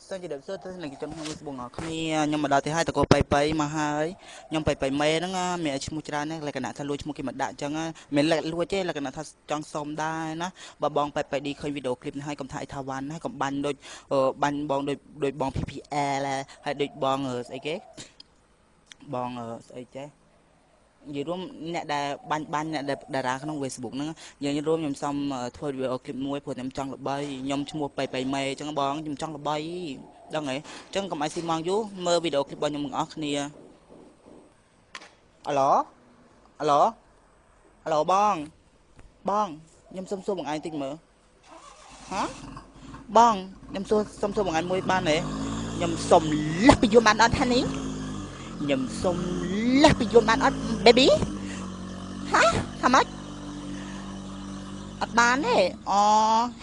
សូមជម្រាបសួរទស្សនិកជនក្នុង Facebook ទាំងអស់គ្នាខ្ញុំមកដល់ទីហើយតកោប៉ៃប៉ៃមកហើយខ្ញុំប៉ៃប៉ៃមេហ្នឹងមានឈ្មោះច្រើនណាស់លក្ខណៈថាលួចឈ្មោះគេមកដាក់អញ្ចឹងមិនលួចទេលក្ខណៈថាចង់សុំដែរណាបើបងប៉ៃប៉ៃឌីឃើញវីដេអូឃ្លីបនេះហើយកុំថាអីថាវ៉ាន់ហើយកុំបាញ់ដូចបាញ់បងដូចដូចបង PPL ហើយដូចបងស្អីគេបងស្អីចេះនិយាយរួមអ្នកដែលបាញ់បាញ់អ្នកដែលតារាក្នុង Facebook ហ្នឹងនិយាយរួមខ្ញុំសុំធ្វើវីដេអូឃ្លីបមួយព្រោះខ្ញុំចង់ល្បីខ្ញុំឈ្មោះប៉ៃប៉ៃមេអញ្ចឹងបងខ្ញុំចង់ល្បីដឹងហ៎អញ្ចឹងកុំឲ្យស៊ីម៉ងយូរមើលវីដេអូឃ្លីបរបស់ខ្ញុំទាំងអស់គ្នាអាឡូអាឡូអាឡូបងបងខ្ញុំសុំសួរបងឯងតិចមើលហ៎បងខ្ញុំសួរសុំសួរបងឯងមួយបានទេខ្ញុំសុំលះពីយួនបានអត់ថានេះខ្ញុំសុំលះពីយួនបានអត់ baby ហាថាម៉េចអត់បានទេអូ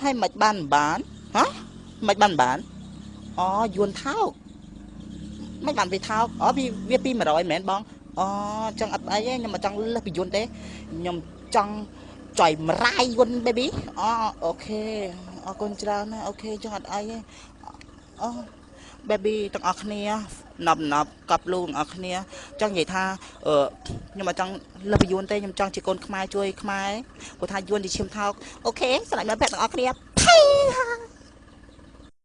ហើយមិនបានបានហ៎មិនបានបានអូយួនថោកមិនបានវាថោកអូវាវា200មែនបងអូចឹងអត់អីទេខ្ញុំមិនចង់លះពីយួនទេខ្ញុំចង់ចុយម្រាយយួន baby អូអូខេអរគុណច្រើនណាស់អូខេចឹងអត់អីទេអូ baby ទាំងអស់គ្នាណប់ណប់កប់លូទាំងអស់គ្នាចង់និយាយថាអឺខ្ញុំអត់ចង់លើសពីយួនទេខ្ញុំចង់ជាកូនខ្មែរជួយខ្មែរព្រោះថាយួនជាឈាមថោកអូខេសម្រាប់មិត្តភក្តិទាំងអស់គ្នាផៃ